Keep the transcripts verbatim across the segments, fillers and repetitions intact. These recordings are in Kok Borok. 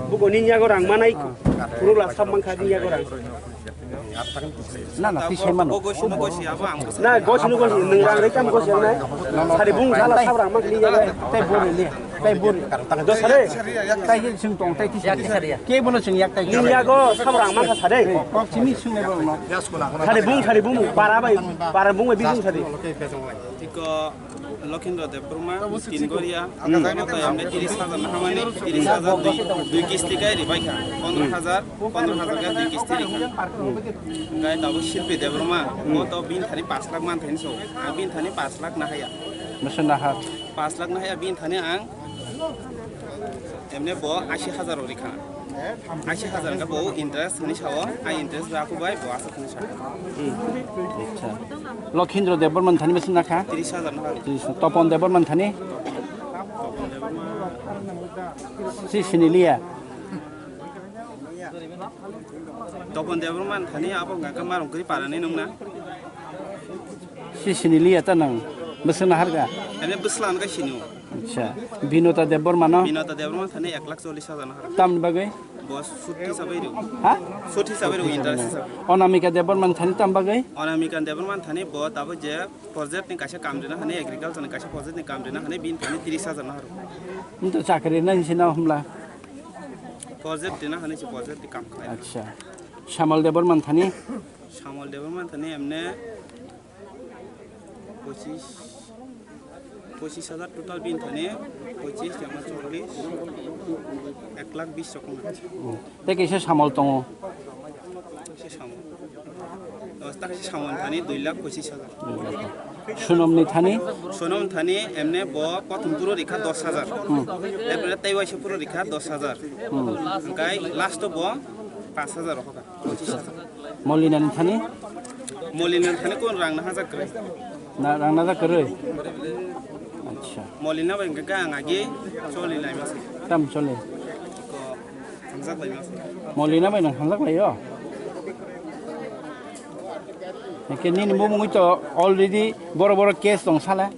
Buko nini yago rang manai, kuruk la sab mankha nini yago rang. Na, na, twi sai mano. Na, gosi no gosi, nwng rang rikam gosi nai. Sari bung sala sab rang mankha nini yago. Tai bori le, tai bori. Do sare. Tai je sung tong, tai twi sai. Ke bono sung yak tai. Nini yago sab rang mankha sare. Kok simi sung ne bono. Sari bung, sari bung, para bai, para bung bai bung sari. Tiko Lokhindra Debbarma, Tingoria, hmm, omo to yamde tiris hajar na hamani, tiris hajar dui, dui kisti kai ribai kha, pondro hajar, pondro hajar kai dui kisti rikha. Hmm. Kai tabo Silpi Debbarma, hmm, omo to bini thani pash lakh man thani so, ang bini thani pash lakh na haya. Masa na ha? Pash lakh na haya bini thani ang, emne bo ashi hajar o rikha. Ashi hajar ka bo interest ni sao, ai interest ra ku bai bo asa ni sao. Hmm. Acha. Lokhindra Debbarma thani besi nakha? Tiris hajar na. Tiris. Topon Debbarma thani? Topon Debbarma. Si siniliya. Topon Debbarma thani abo ngka marong kri parani nungna. Si siniliya ta nang. Besi naharga. Ane beslan ka sinu. Acha, Binota Debbarma no? Binota Debbarma thani ek lakh chollish hajar no harok. Tamni bagwi? Bo sut hisabai rw. Ha? Sut hisabai rw, interest hisabai. Onamika Debbarma thani tam bagwi? Onamika Debbarma thani bo tabo je project ni kaisa kam rina hani, agriculture ni kaisa project ni kam rina hani, bin thani tiris hajar no harok. Nto chakri na hinsi na humla? Project rina hani si project ni kam khlai. Acha. Samal Debbarma thani? Samal Debbarma thani emne Pochis, pochis hajar total bin thani, pochis jama chollish, ek lakh bis rok wngkha. Hmm. Tei kaisa samol tongo. Kaisa samol. O, ta kaisa samol thani dui lakh pochis hajar. Sonomni thani? Sonom thani emne bo Prothom Puro rikha dos hajar. Hmm. Erpore Teiwaisa Puro rikha dos hajar. Hmm. Hingkai last o bo panch hajar rok hoka. Molina ni thani? Molina ni thani kon rang na hajak kwrwi. Na rang na hajak kwrwi? Acha. Molina bai hwnkhe ang agi choli lai masa. Tam choli? Ko hamjak lai masa. Molina bai nang hamjak lai yo? Hwnkhe nini bumungwi to already boro boro case tong sala?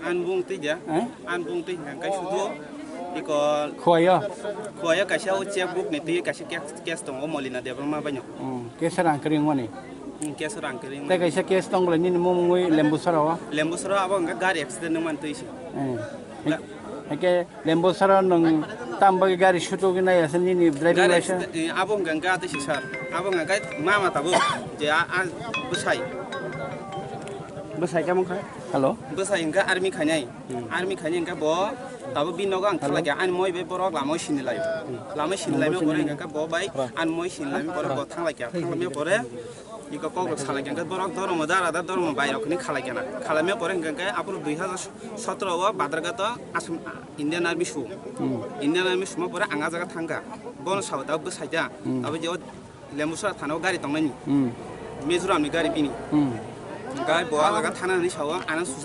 An bung twi dia. Eh? An bung twi hingka kai sudu iko Khwaya? Khwaya kaisa o checkbook ni twi kaisa case, case tongo Molina Debbarma baino. Hmm, case rang kring mani. Hmm, case rang kring. Tei kaisa case tong bwlai nini mung mungwi Lembusara o? Lembusara abo hingka gari accident nang man twi si. Eh. Ga- Hingke Lembusara nung tam bagwi gari sutu gina ya nini driving Gari license? Accident, eh, abo hingka hingka twi si sir. Abo hingka kai mama tabo je a, a bwsai. Bwsai kamang kha? Hello. Bwsai hingka army khainai. Hmm. Army khainai hingka bo tabo bini nogo ang thalai kha, ani moi bai borok lama o sini lai. Hmm. Lama o sini lai me pore hingka bo bai ani moi sini lai me pore bo thanglai kha. Thanglai me pore iko kok rok salai kha, hingka borok dormo dara da dormo bai rok ni khalai kha na. Khalai me pore hingka aphuru dui hajar sotro o Badar Ghat o Assam, Indian Army su. Hmm. Indian Army suma pore ang a jaga thangkha. Bono sabo tabo bwsai da. Hmm. Tabo je o Lembusara thana o gari tongnani. Hmm. Mizoram ni gari bini. Hmm. Hingka bo a jaga thana ni sao ano